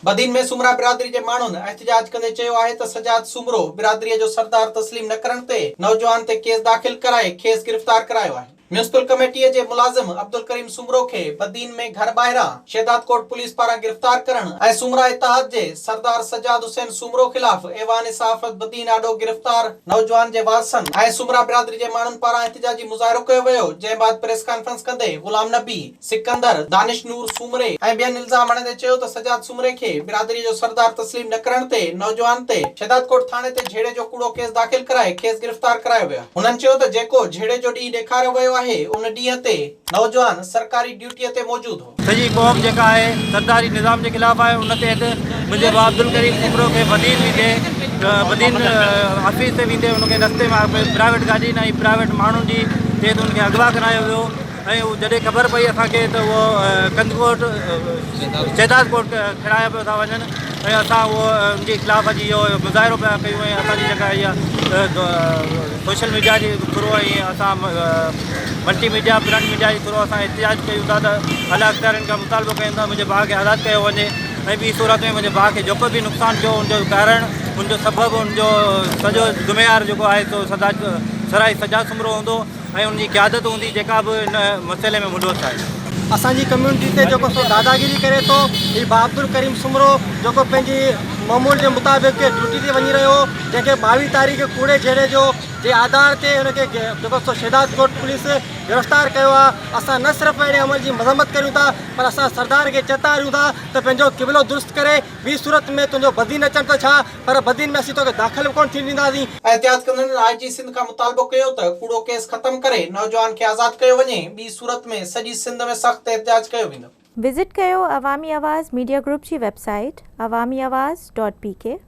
بدين ۾ سومرا برادري جي ماڻهن احتجاج ڪندي چيو آهي ته سجاد سومرو برادري جو سردار تسليم نه ڪرڻ تي نوجوان تي ڪيس داخل ڪرائي کيس گرفتار ڪرايو آهي. ميونسپل ڪميٽيء جي ملازم عبدالڪريم سومرو کي بدين ۾ گهر ٻاهران شهدادڪوٽ پوليس پاران گرفتار ڪرڻ ۽ سومرا اتحاد جي سردار سجاد حسين سومرو خلاف ايوان صحافت بدين آڏو گرفتار نوجوان جي وارثن ۽ سومرا برادري جي ماڻهن پاران احتجاجي مظاهرو ڪيو ويو جنهن بعد پريس ڪانفرنس ڪندي غلام نبي سڪندر، دانش نور سومري ۽ ٻين الزام هڻندي چيو ته سجاد سومري کي برادري جو سردار تسليم نه ڪرڻ تي نوجوان تي شهدادڪوٽ ٿاڻي تي جهيڙي جو ڪوڙو ڪيس داخل ڪرائي کيس گرفتار ڪرايو ويو آهي. هنن چيو ته جيڪو جهيڙي جو ڏينهن ڏيکاريو ويو آهي ان ڏينهن تي نوجوان سرڪاري ڊيوٽيء تي موجود هو. سڄي قوم جيڪا آهي سرداري نظام جي خلاف آهي ان تحت منهنجي ڀاء عبدالڪريم سومرو کي بدين ويندي بدين آفيس تي ويندي ان کي رستي مان پرائيويٽ گاڏين ۽ پرائيويٽ ماڻهن جي تحت ان کي اغوا ڪرايو ويو ۽ جڏهن خبر پئي اسان کي ته اهو ڪنڌڪوٽ شهداد ڪوٽ کڻايا پيا ٿا وڃن ۽ اسان اهو ان جي خلاف اڄ اهو مظاهرو پيا ڪيون ۽ اسان جي جيڪا اها سوشل ميڊيا جي ٿرو ۽ اسان ملٽي ميڊيا پرنٽ ميڊيا جي ٿرو اسان احتجاج ڪيون ٿا ته اعليٰ اختيارين کان مطالبو ڪيون ٿا منهنجي ڀاء کي آزاد ڪيو وڃي ۽ ٻي صورت ۾ منهنجي ڀاء کي جيڪو به نقصان ٿيو ان جو ڪارڻ ان جو سبب ان جو سڄو ذميوار جيڪو آهي سو سدا سرائي سجاد سومرو هوندو ۽ ان جي قيادت هوندي جيڪا به ان مسئلي ۾ ملوث آهي. اسان جي ڪميونٽي تي جيڪو سو داداگيري ڪري ٿو هي ڀاء عبدالڪريم سومرو جيڪو پنهنجي معمول جي مطابق ڊيوٽي تي وڃي رهيو هو جنهن کي 22 تاريخ ڪوڙي جهيڙي جو جي آڌار تي هن کي جيڪو سو شهداد ڪوٽ پوليس گرفتار ڪيو آهي اسان نه صرف اهڙي عمل جي مذمت ڪريون ٿا پر اسان سردار کي چتاريون ٿا ته پنهنجو قبلو درست ڪري ٻي صورت ۾ تنهنجو بدين اچڻ ته ڇا پر بدين ۾ اسين توکي داخل به ڪونه ٿيڻ ڏينداسين. احتجاج ڪندڙن آء جي سنڌ کان مطالبو ڪيو ته ڪوڙو ڪيس ختم ڪري نوجوان کي آزاد ڪيو وڃي، ٻي صورت ۾ سڄي سنڌ ۾ سخت احتجاج ڪيو ويندو. وزٽ ڪيو عوامي آواز ميڊيا گروپ جي website Awami Awaz dot P K.